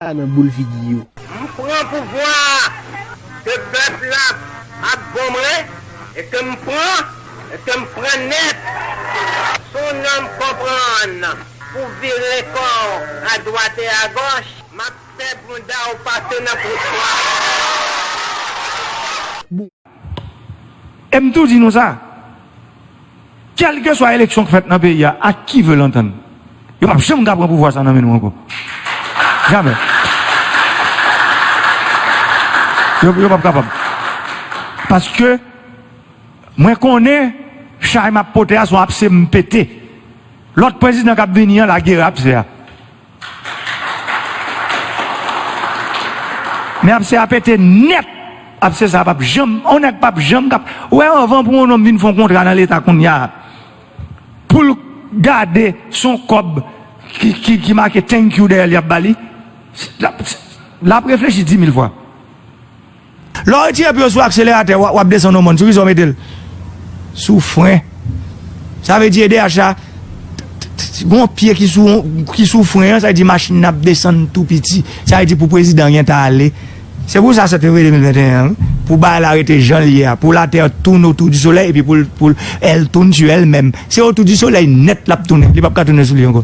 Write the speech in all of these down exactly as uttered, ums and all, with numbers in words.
Sa nan boul figi yo. M pran pouvwa ke pèp la ap bon mwen, e ke m pran, e ke m pran nèt. Si w nonm konprann pou vire kò w adwat e agòch, m ap fè bounda w pase nan pouvwa. E m tou di nou sa, kèlkeswa eleksyon k fèt nan peyi a, ak qui veut l'entendre, yo p ap janm ka pran pouvwa sa nan men nou ankò. Jamè. Yo, yo p ap kapab. Paske mwen konnen chay m ap pote a se yon apse m pete. Lòt prezidan k ap vini an lage apse a. Men apse a pete nèt. Apse sa p ap janm, yon nèg p ap janm k ap, ou wè, anvan pou yon nonm vin fè yon kontra nan leta kounye a, pou l gade se yon kòb ki, ki, ki make thank you dèyè l y ap ba li, l ap, l ap reflechi di mil fwa. Lè w retire pye w sou akseleratè, w ap desann yon mòn. Sou ki sa w mete l? Sou fren. Sa vle di E D H la, gon pye ki sou, ki sou fren an, sa vle di machin nan ap desann tou piti. Sa vle di pou prezidan an gentan ale. Se pou sa sèt fevriye de mil venteyen an, wi, pou bagay la rete jan l ye a, pou latè tourne autour du soleil epi pou l, pou l, elle tourne sur elle-même. Se autour du soleil nèt l ap tounen, li p ap ka tounen sou li ankò.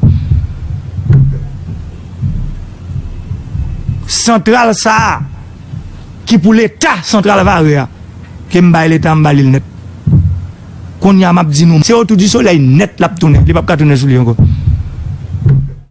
Santral sa a, ki pou Leta, santral Vare a, ke m bay Leta, m ba li l nèt. Kounye a, m ap di nou, se autour du soleil nèt l ap tounen, li p ap ka tounen sou li ankò.